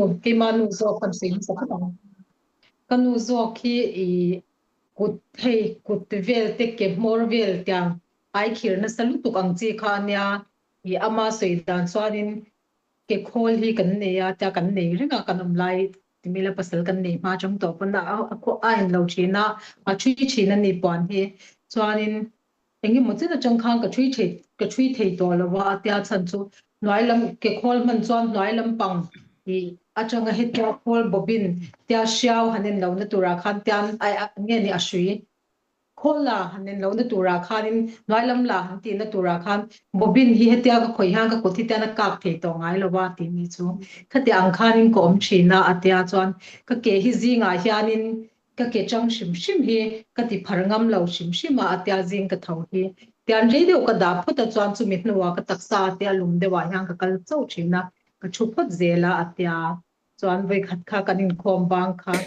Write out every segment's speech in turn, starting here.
nu, keima nu zawk kan sawi hmasa phawt ang. Ka nu zawk hi i kut hei kut vel te ke hmawr vel tiang ai khir nasa lutuk ang chi kha ania i ama sawi dan chuanin ke khawl hi kan nei a tia kan nei reng a kan awm lai timila pasal kan nei hma atang tawh pawn a a in lo thin a a thui thin a ni puan hi chuanin Engemaw chen atang khan ka thui thei ka thui thei tawh lo a, a tia chhan chu hnuai lam ke khawl hman chuan hnuai lampang ih atanga hetia khawl bawbin tia hriau han en lohna turah khan tian ai nge ni a hrui khawl la han en lohna turah khanin hnuai lam la han tihna turah khan bawbin hi hetia ka khawih hian ka kut hi tian a kak thei tawh ngai lo a tih ni chu khati ang khanin ka awm thin a, a tia chuan ka ke hi zingah hianin Ka ke chang hrim hrim hi ka ti phar ngam lo hrim hrim a, a tia zing ka tho hi. Tian rei deuh ka dah phawt a chuan chumi hnuah ka taksa a tia lum deuhah hian ka kal chauh thin a, ka thu phawt zel a, a tia chuan vawikhat kha kan inkhawm bang kha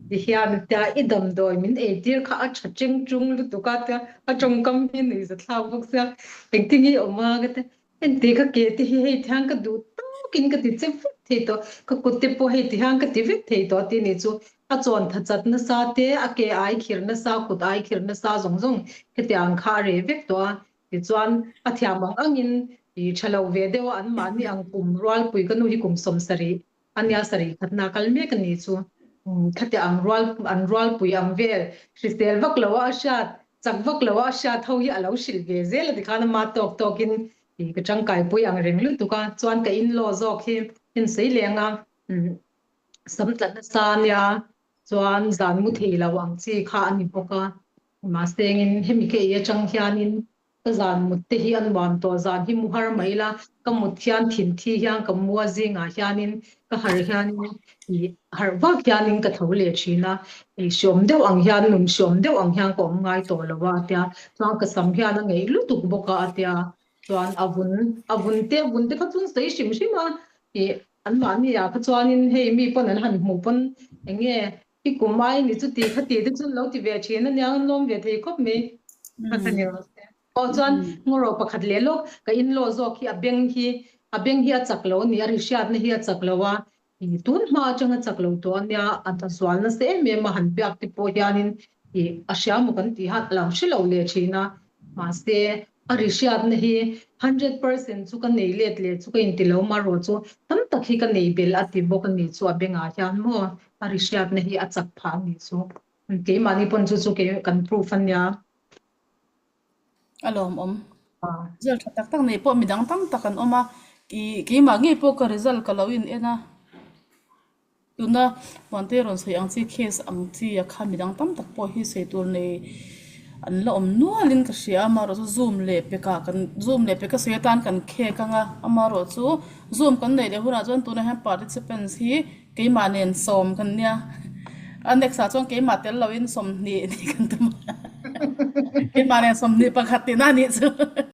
ti hian a tia i damdawi min eitir kha a tha cheng chung lutuk a tia a tawngkam hi nuihza thlak bawk sia engtin nge awm a ka tia Hengte ka ke te hi hei thiang ka duh tawkin ka ti che vek thei tawh, ka kut te pawh hei ti hian ka ti vek thei tawh tih nih chu a chawn tha chat nasa te, a ke ai khir nasa, kut ai khir nasa zawng zawng hetiang kha a reh vek tawh a. Tichuan a thiam ang angin i tha lo ve deuh a, anmahni ang kum rualpui ka nu hi kum 70 a nia sarih khatna kal mek a nih chu. Khati ang rual an rualpui ang vel hrisel vak lo a a hriat chak vak lo a a hriat ho hi a lo hrilh ve zel a tikhan ama tawk tawkin i ka tangkaipui ang reng lutuk a chuan ka inlaw zawk hi insawi leng a sam tla nasa a nia chuan zan mu thei lo ang chi kha a ni bawk a mahse engin hemi ka ei atang hianin Ka zan mut te hi a nuam tawh, zan hi mu har mai ila, ka mut hian thin thi hian ka mu a zingah hianin ka harh hianin ih harh vak hianin ka tho leh thin a, ih hriawm deuh ang hian nun hriawm deuh ang hian ka awm ngai tawh lo a a tia, chuan ka sam hian a ngeih lutuk bawk a a tia, chuan a vun a vun te vun te kha chu an sawi hrim hrim a, ih anmahni ah kha chuanin hei mi pawn an han hmuh pawn eng nge I kum ai ni chu ti kha ti te chu lo ti ve thin a nia an lawm ve thei khawp mai. Kha kha ni rawh se. Aw chuan ngaw pakhat leh lawk ka in law zawk hi a beng hi a beng hi a chak lo a ni a ri hriatna hi a chak lo a i tun hma atanga chak lo tawh a nia a zual nasa em em a han biak te pawh hianin i a hria maw kan tih a lo hre lo leh thin a mahse a ri hriatna hi 100% chu ka nei let leh chu ka inti lo marawh chu tam tak hi ka nei belh a ti bawk a ni chu a bengah hian maw A ri hriatna hi a chak phah a nih chu. Keimahni pawn chu chu kei kan proof a nia. A lawmawm. Result tha tak tak nei pawh midang tam tak an awm a. Keimah ngei pawh ka result ka lo in en a. Tuna Muante rawn sawi ang chi case ang chi a kha midang tam tak pawh hi sawi tur nei an la awm nualin ka hria a. Amaherawhchu zoom leh pekah kan zoom leh peka sawi atan kan khek ang a. Amaherawhchu zoom kan neih leh hunah chuan tunah hian participants hi Keimah nen sawm kan nia. A next ah chuan keimah tel loin 20 tih kan tum a. Keimah nen 21 tihna a nih chu.